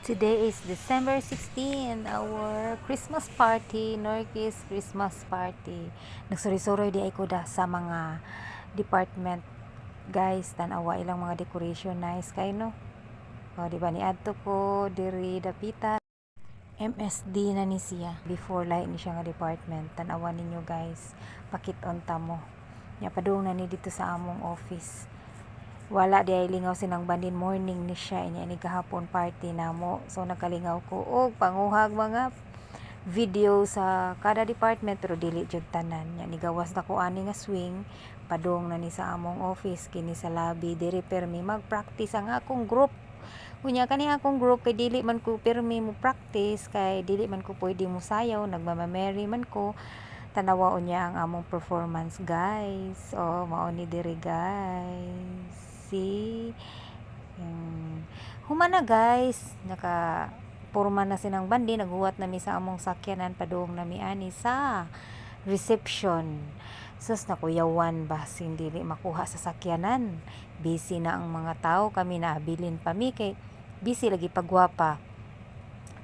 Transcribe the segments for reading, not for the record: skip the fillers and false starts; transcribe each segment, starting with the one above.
Today is December 16, our Christmas party, Norkis Christmas party. Nagsuri-suroy diay ko da sa mga department, guys, tan-awa ilang mga decoration, nice kay, no? O, di ba, niadto ko diri dapita. MSD na ni siya. Before, lahi ni siya nga department. Tan-awa ninyo, guys. Pakit-on ta mo. Nya padung na ni dito sa among office. Wala diay lingaw sinang bandin, morning ni siya, inya ni gahapon party namo. So nagkalingaw ko og panguhag mga video sa kada department, pero dili jud tanan. Nya nigawas na ko ani nga swing, padung na ni sa among office, kini sa lobby. Diri permi mag-practice ang akong group. Unya kani akong group, kay dili man ko pirmi mo practice, kay dili man ko pwede mo sayaw, nagmama-merry man ko. Tanawa unya ang among performance, guys. Oh, mao ni diri, guys. See? Human na, guys, naka porma na sinang bandi, naghuwat na mi sa among sakyanan, padung na mi ani sa reception. Sus, nakuyawan, basin dili makuha sa sakyanan. Busy na ang mga tao, kami naabilin pa mi kay busy lagi pagwapa.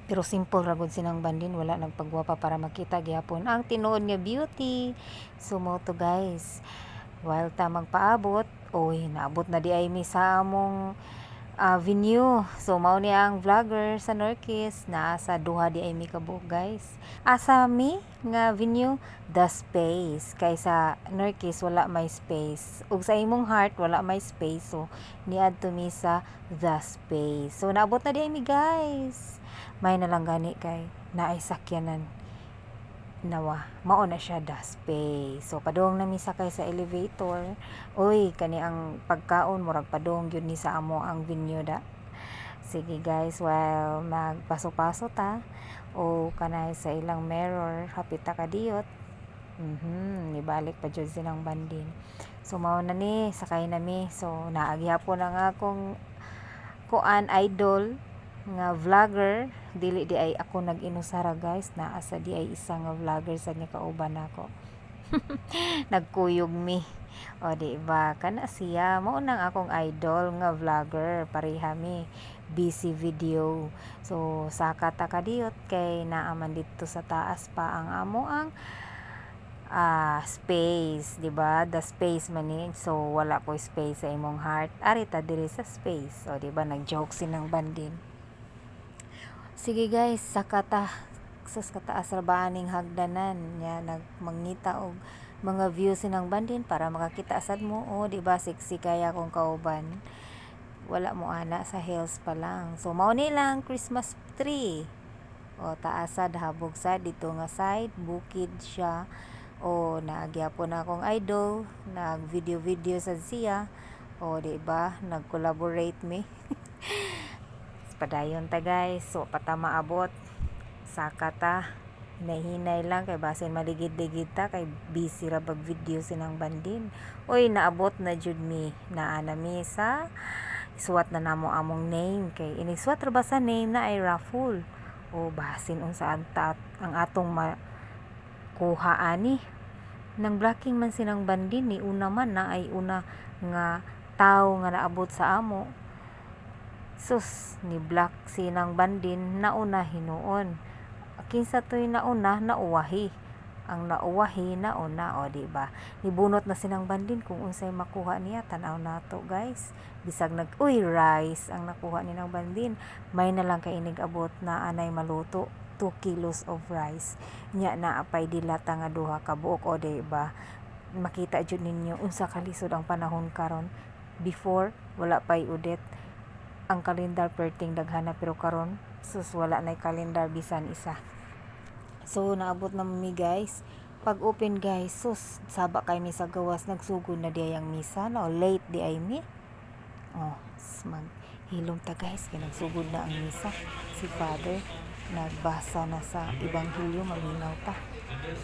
Pero simple ra gud sinang bandin, wala nagpagwapa para makita gihapon ang tinuod nga beauty. So mao to, guys. While ta magpaabot, oy, naabot na diay mi sa among venue. So mao ni ang vlogger sa Norkis, naa sa duha diay mi kabuok, guys. Asa mi nga venue? The Space. Kay sa Norkis wala may space. Ug sa imong heart wala may space. So niadto mi sa The Space. So naabot na diay mi, guys. May na lang gani kay naay sakyanan nawa. Mao na siya, The Space. So padung na mi sakay sa elevator. Uy, kani ang pagkaon, murag padung gyud ni sa amo ang venue da. Sige guys, while magpaso-paso ta o kanay sa ilang mirror, hapit ta kadiyot. Nibalik pa jud silang bandin. So mao na ni, sakay na mi. So naa gihapon ang akong kuan, idol nga vlogger. Dili diay ako nag-inusara, guys, naa sa diay isa nga vlogger sa niya kauban nako. Nagkuyog mi. O, di ba? Kana siya, mao nang akong idol nga vlogger, pareha mi busy video. So saka ta kadiyot kay naa man didto sa taas pa ang amo ang space, di ba? The Space man ni. So wala ko space sa imong heart. Ari ta diri sa space. O, di ba, nag-joke sinang bandin. Sige guys, saka ta. Sus, kataas ra ba aning hagdanan nya, nagmangita og mga views sinang bandin para makakita sad mo. O, di ba, sexy kaya akong kauban. Wala mo ana sa hills pa lang. So mao ni lang Christmas tree. O, taas sad, habog sad dito nga side, bukid siya. O, naa gyapon akong idol, nag video video sad siya. O, di ba, nag-collaborate mi. Padayon ta, guys. So pa ta maabot. Saka ta. Hinay-hinay lang kay basin maligid-ligid ta kay busy ra bag video sinang bandin. Oy, naabot na jud mi. Naa na mi sa isuwat na namo among name kay iniswat ra ba sa name na ay raffle. O, basin unsa ang, ang atong makuha ani. Nang blocking man sinang bandin ni una man na ay una nga tawo nga naabot sa amo. Sus, ni block sinang bandin, nauna hinuon. Kinsa to'y nauna, nauwahi. Ang nauwahi, nauna. O, di ba? Nibunot na sinang bandin kung unsay makuha niya. Tanaw nato, guys. Bisag nag, uy, rice ang nakuha ni ng bandin. May na lang kay inig abot na anay maluto. 2 kilos of rice. Nya na apay dilata nga duha ka buok. O, di ba? Makita jud ninyo unsa kalisod ang panahon karon. Before, wala pa'y Odette. Ang kalendar perting daghan na, pero karon, sus, wala na'y kalendar bisan isa. So naabot na mi, guys. Pag open, guys, sus, saba kay mi sa gawas, nagsugod na diay ang misa no, late diay mi. Oh, mag hilom ta, guys, kay nagsugod na ang misa. Si Father nagbasa na sa ebanghelyo, maminaw ta.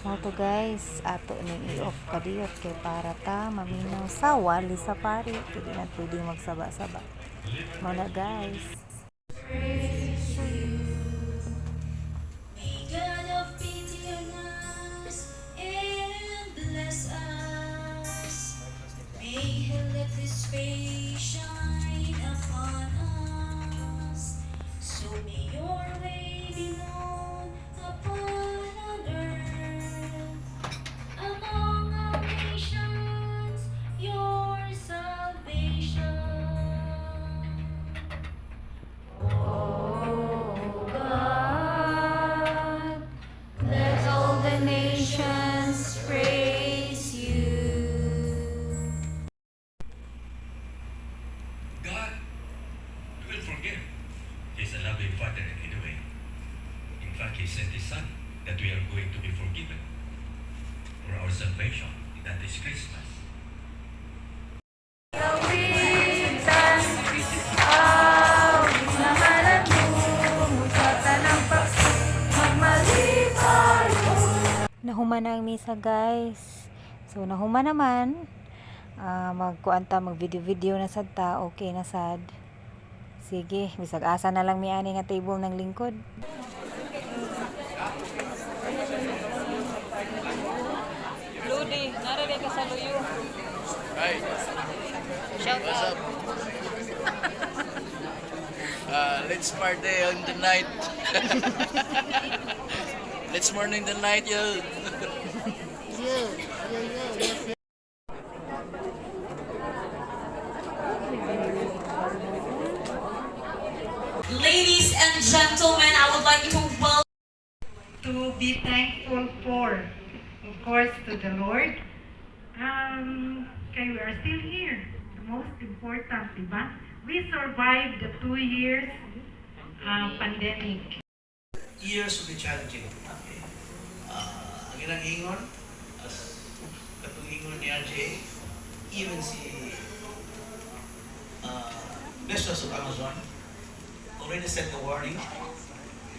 Mao to, guys, ato ning i-off kadiyot kay para ta maminaw sa wali sa pari. Kay di na pwedeng magsaba-saba. Mao na, guys. Pray for you. May God of pity on us and bless us. May He let His face shine upon us. So may Son that we are going to be forgiven for our salvation. That is Christmas. Kawitan, awit na maladungo sa tanang magmalipayo. Nahuman na ang misa, guys. So nahuman naman. Magkuan ta, mag video video na sad ta, okay na sad. Sige, bisag asa na lang mi ani nga table ng lingkod. Ludi, nara ka sa luyo. Hi. Shout What's out. up? Let's party on the night. Let's morning the night, yo. Ladies and gentlemen, I would like to welcome To be thankful for, of course, to the Lord. Okay, we are still here. The most important, diba? We survived the 2 years pandemic. Years will be challenging. Okay. Ang ilang ingon, as katong ingon ni RJ, even si Bezos of Amazon already sent a warning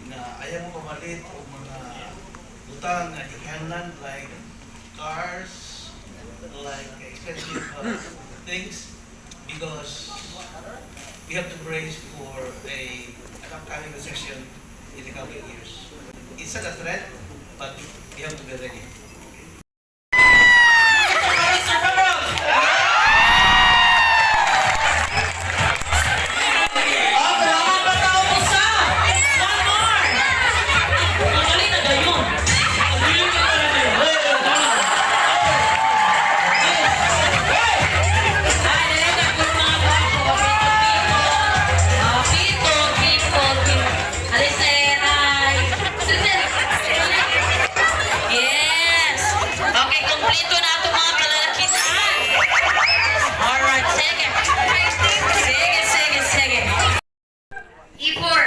na ayaw mo pamalit og mga butang nga gikinahanglan like cars, like expensive things, because we have to brace for an upcoming recession in the coming years. It's not a threat, but we have to be ready. One more! Magaling na gayon. Magaling ka pala na yun. Ay, dali na, kung mga gwapo, pito, pito, pito, pito. Alis, eh, hi. Sunod. Yes! Okay, kompleto na ito, mga kalalakihan. Alright, sige. Sige, sige, sige. E4.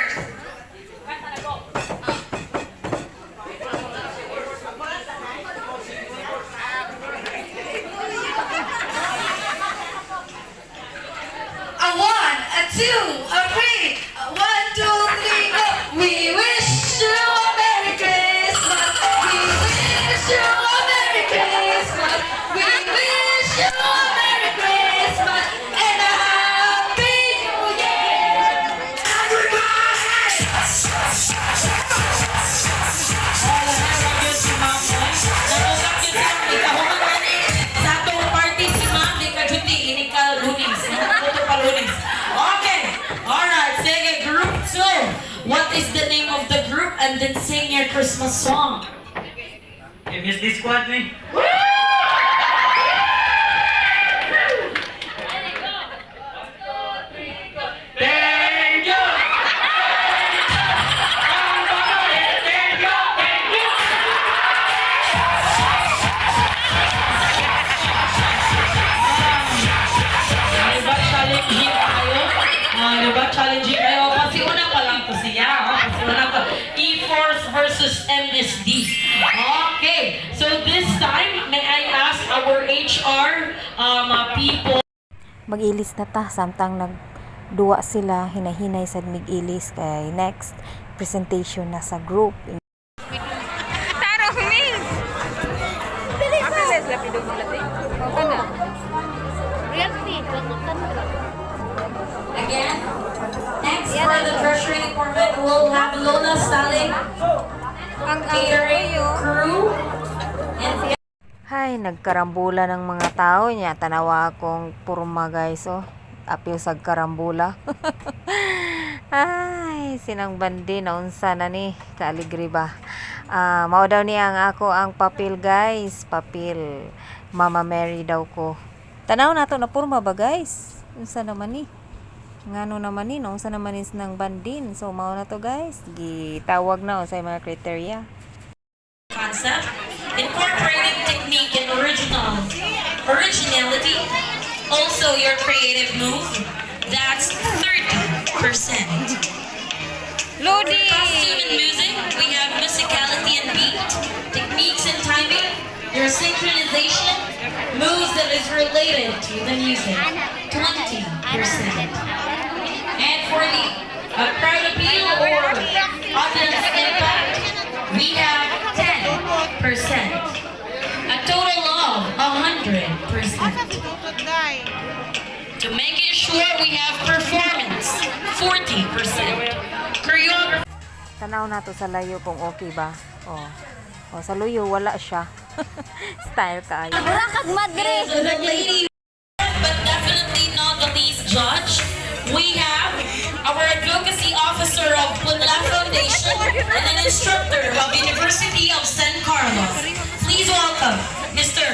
A one, a two, a three. A one, two, three, go. We wish you a Merry Christmas. We wish you a Merry Christmas. We wish you a Merry Christmas and a Happy New Year. Everybody! Yun si Ma'am, oy. Nangungap yun si Ma'am. Ikahuman man eh. Sa atong party si Ma'am, di ka juti, ini ka Lunes. Puto pa Lunes. Okay. Alright. Sige, group 2. What is the name of the group? And then sing your Christmas song. MSD squad ni. Thank you! Thank you! Thank you! Diba challenging kayo? Diba challenging kayo? Pasiuna pa lang to siya. Oh, pasiuna pa. E-Force versus MSD. Okay. So this time, may I ask our HR people Mag-ilis na ta samtang nagduwa sila, hinahinay sad mig-ilis kay next presentation na sa group. Tarong, miss! Bilis! Okay na. Again. Next, for the Treasury Department, we'll have Lola Saling, Ang catering crew, and Hay, nagkarambula ng mga tao niya. Tanawa akong purma, guys, oh. Apil sa karambula. Ay, sinang bandi naunsa na ni, kaaligri ba. Mao daw niya ang ako ang papel, guys, papel. Mama Mary daw ko. Tanaw na to na purma ba, guys? Unsa naman ni? Ngano naman ni, no? Unsa naman is ng bandin. So mao na to, guys. Gitawag na unsay mga criteria. Concept, incorporating technique and originality, also your creative move, that's 30%. Lodi! Costume and music, we have musicality. beat, techniques and timing, your synchronization, moves that is related to the music, 20%. And for the crowd appeal or audience impact, we have 10%. A total of 100%. To make it sure we have performance, 40%. Choreography. Tanaw nato sa layo kung okay ba. Oh. Oh, sa luyo wala siya. Style kaayo. Mura kag madre. The lady, but definitely not the least judge, we have our advocacy officer of Punla Foundation and an instructor of University of San Carlos. Please welcome Mr.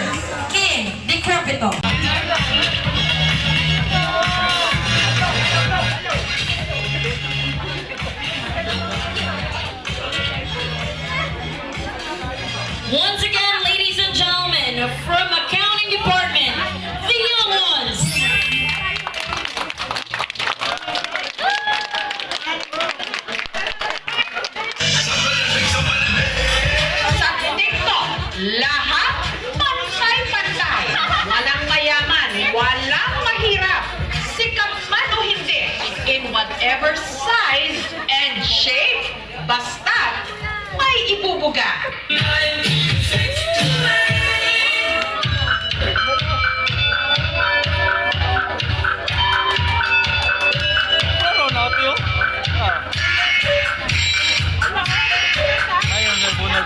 King Decrepito. Once again, ladies and gentlemen, from accounting department, the young ones. Sa TikTok, lahat pantay-pantay. Walang mayaman, walang mahirap. Sikat man o hindi, in whatever size and shape, basta may ibubuga. Pero na ito. Ah. Ayaw na po na.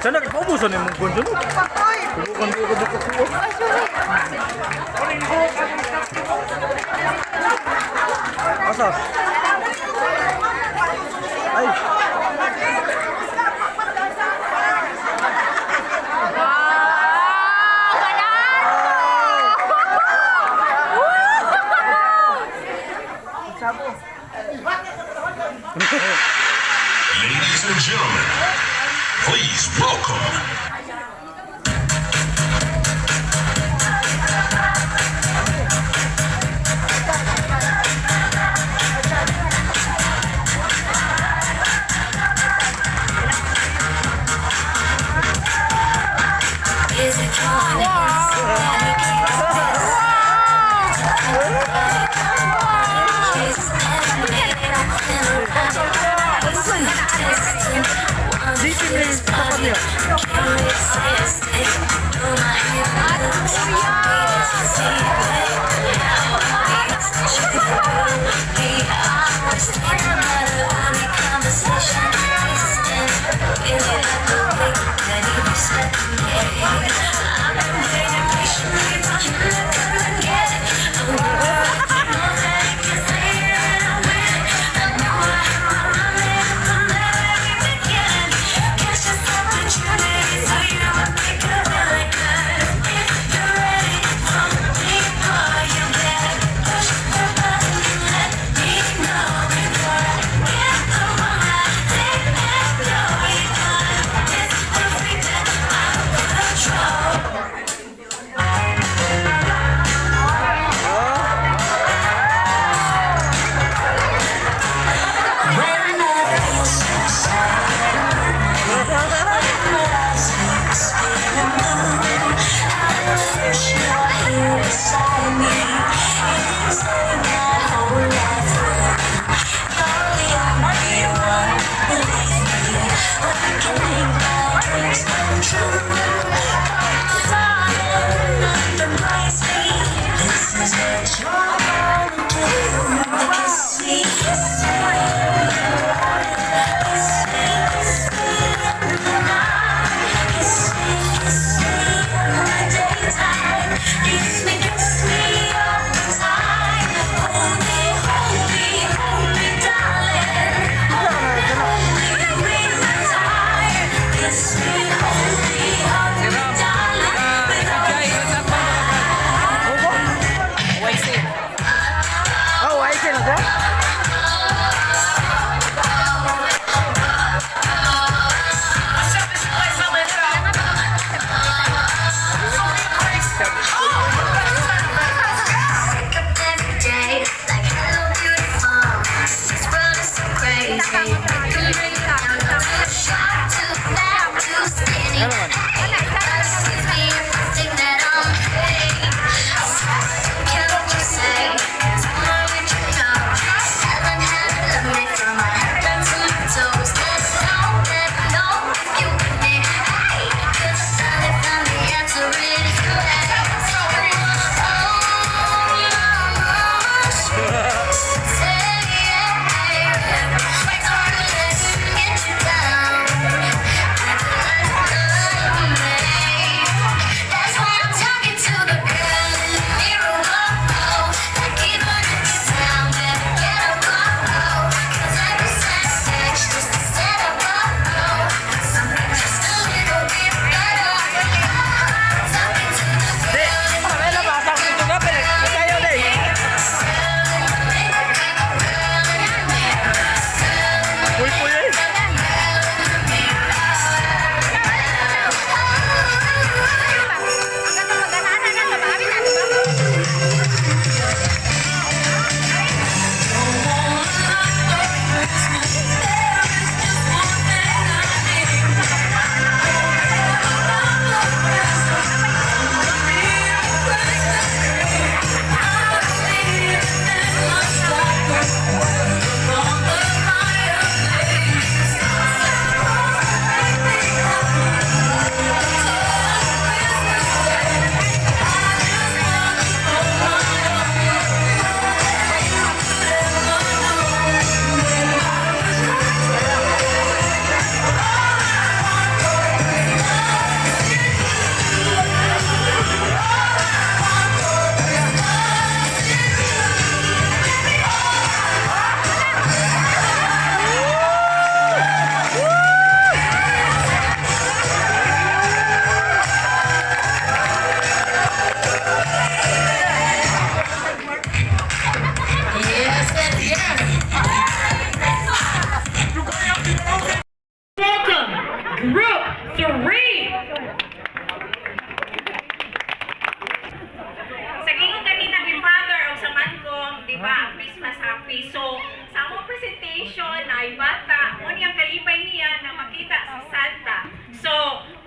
Sana kaubusan imong kondyo no? Bukan ko ko ko. Asa? Ay. Ladies and gentlemen, please welcome Dito ni tapat niya. Oh, ay sila ka? Group 3. Sa giingon kanina ni Father o sa Mancom, di ba, ang Christmas happy. So, sa among presentation ay bata, mo niyang kalipay niya na makita si Santa. So,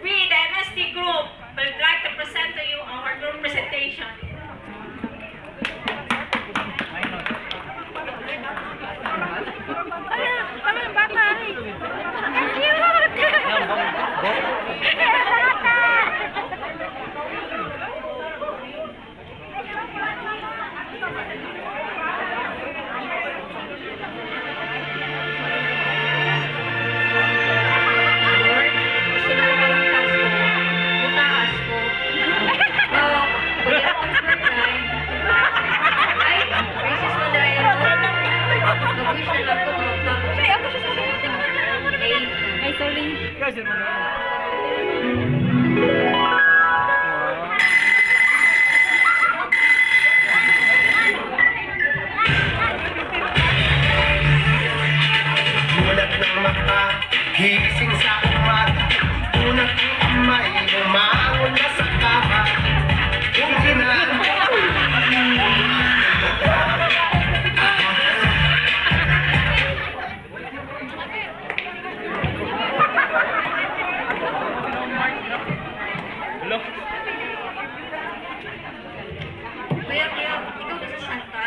we, the MST group, would like to present to you our group presentation. Lord, gusto na lang malangkas ko, mutaas ko. No, pwede akong birthday. Ay, racist mo dahil. Nag-wish na lang ko, tapos. Ay, ako siya sa Ay, sorry. Mulat ng mata, gising sa umaga. Unat ang kamay, bumangon na sa kama. Kung ginaan. Hello. Kuya, kuya, ikaw ba si Santa?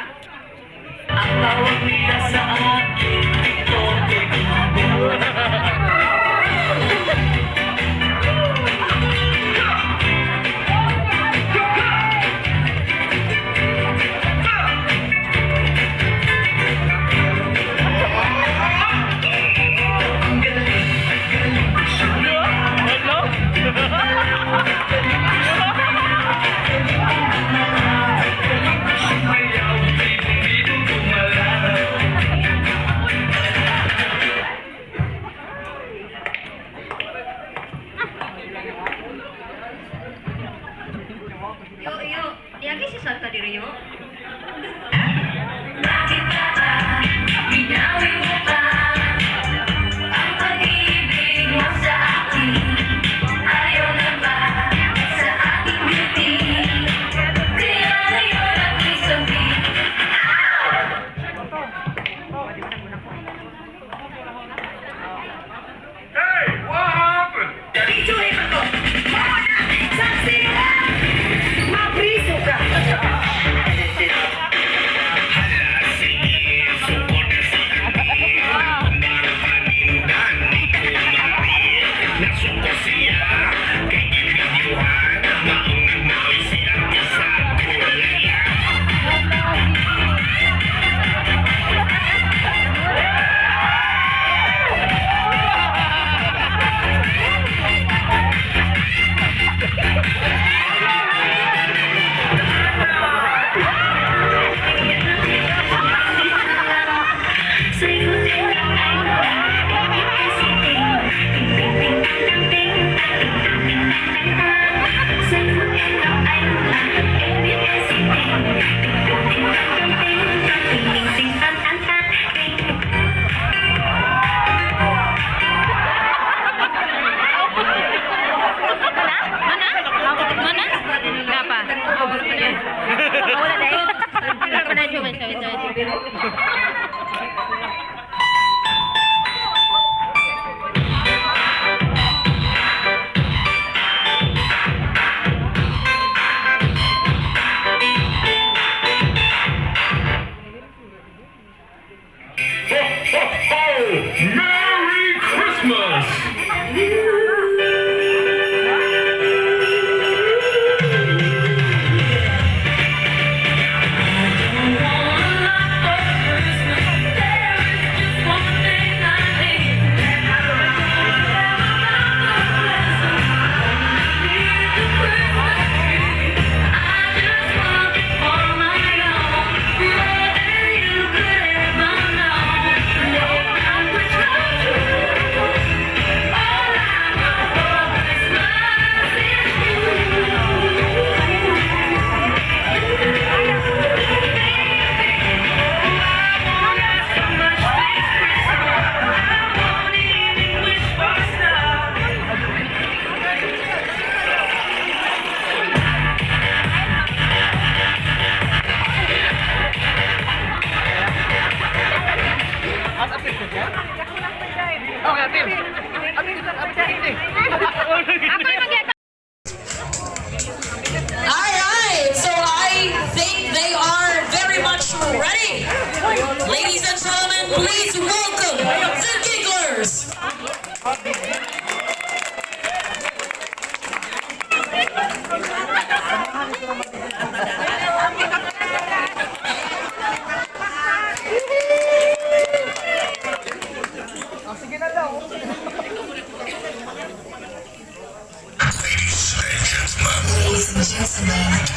Ang tawag nila sa akin, Bitote Bimbo. Hello. Sumayaw, pibo gumalaw. Yo, yo, diagi si Santa diri yo. Binawi mo pa ang pag-ibig mo sa akin. Ayaw na ba sa aking beauty? Kaya ngayon ako'y sabi. Hey, what happened? Nasuko siya, kay gibidyuhan, maong nagmaoy siya sa kulaya. Sa'yo din ay Ladies and gentlemen.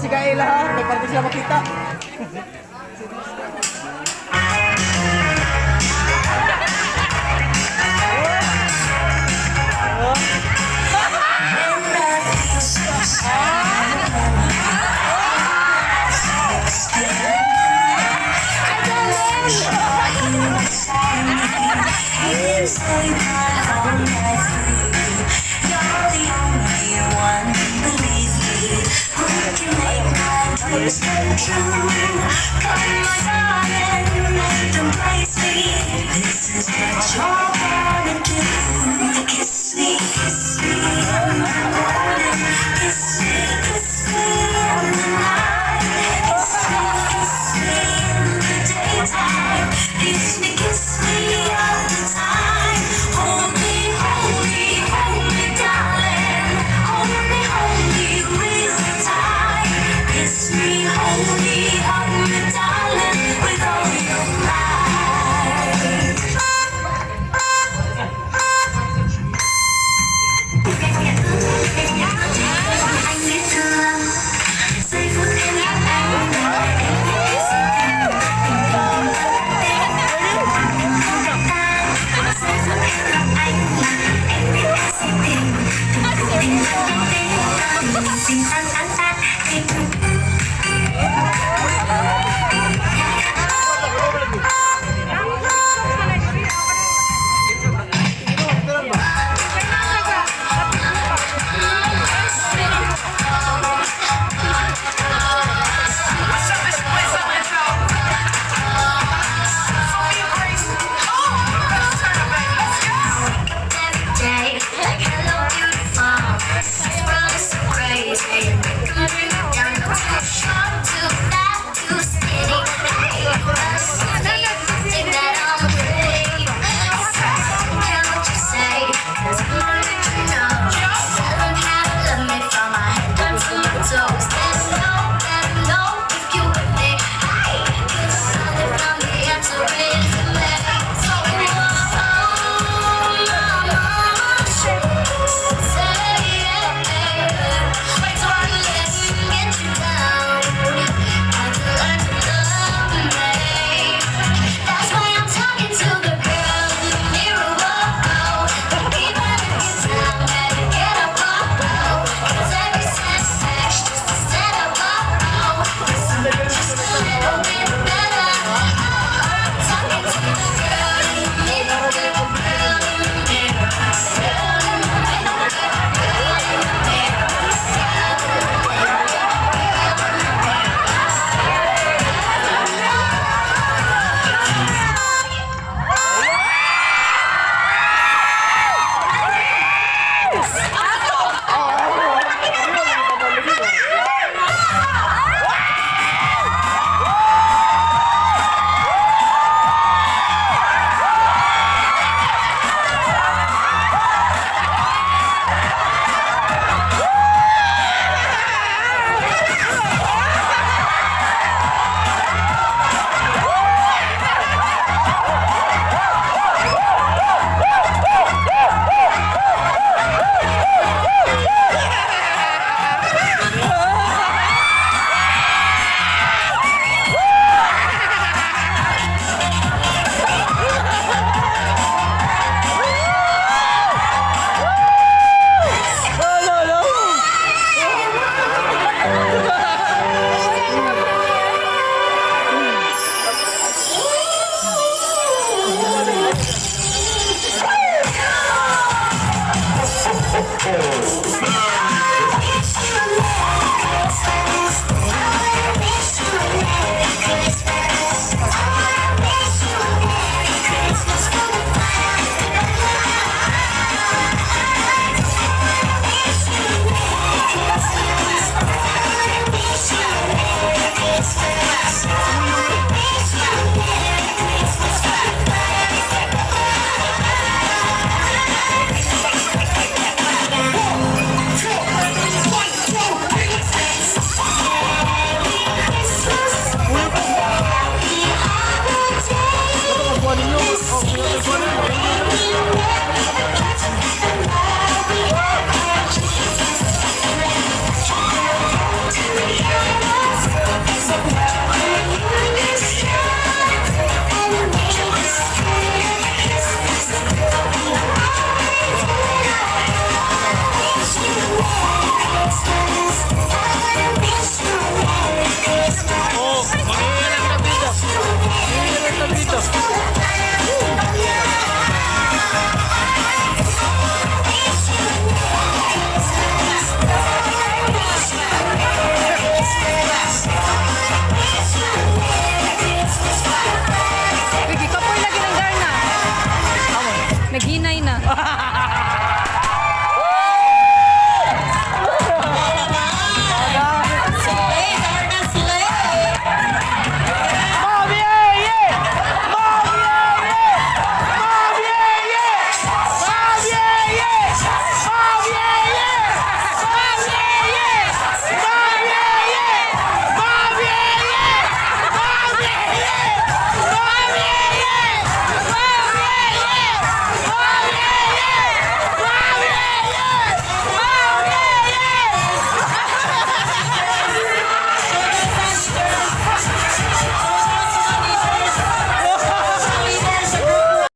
Si Kaila ha, may parte sila makita. Slay, Darna, slay! Mami, yeah! Mami, yeah! Mami, yeah! Mami, yeah! Mami, yeah! Mami, yeah! Mami, yeah! Mami, yeah! Mami, yeah! Mami, yeah! Mami, yeah! Mami, yeah! Mami, yeah! Mami, yeah! Leader sa group.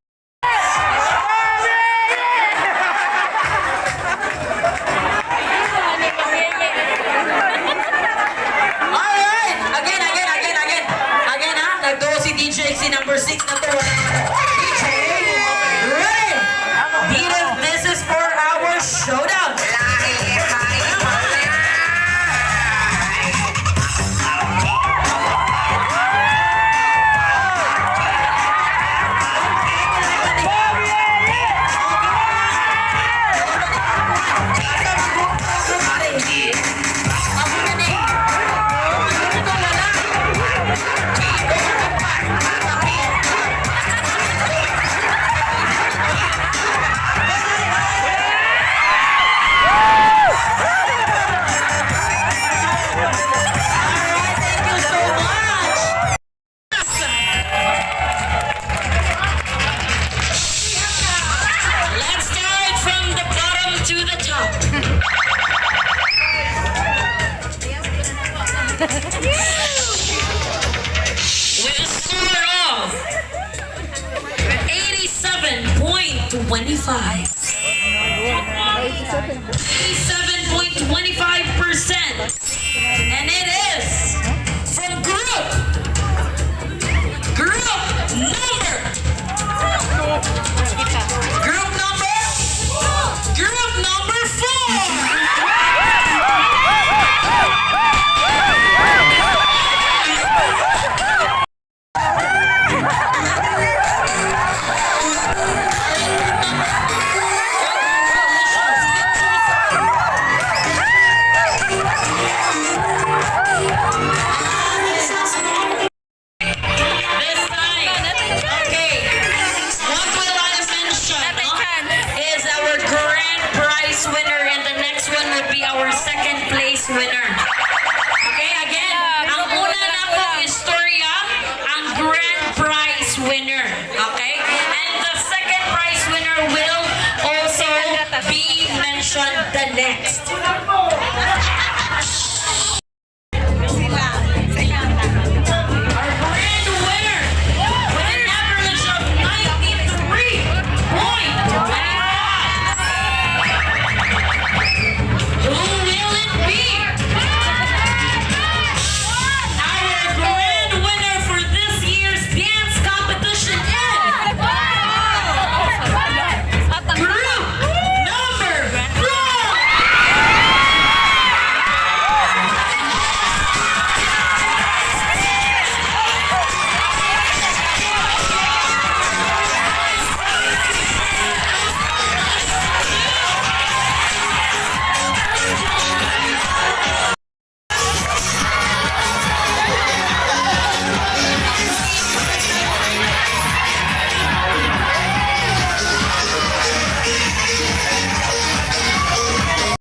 Alright! Again, again, again, again. Again, ha? Nagduo si DJ si number 6 na to. DJ, ready? Dito, this is for our showdown. Alright, thank you so much. Let's start from the bottom to the top. With a score of 87.25. 87.25%. And it is from group number 4. This time, okay, what will I mention, no, is our grand prize winner, and the next one would be our second place winner. Okay, again, ang una na po istorya, ang grand prize winner. Okay? And the second prize winner will also be mentioned the next.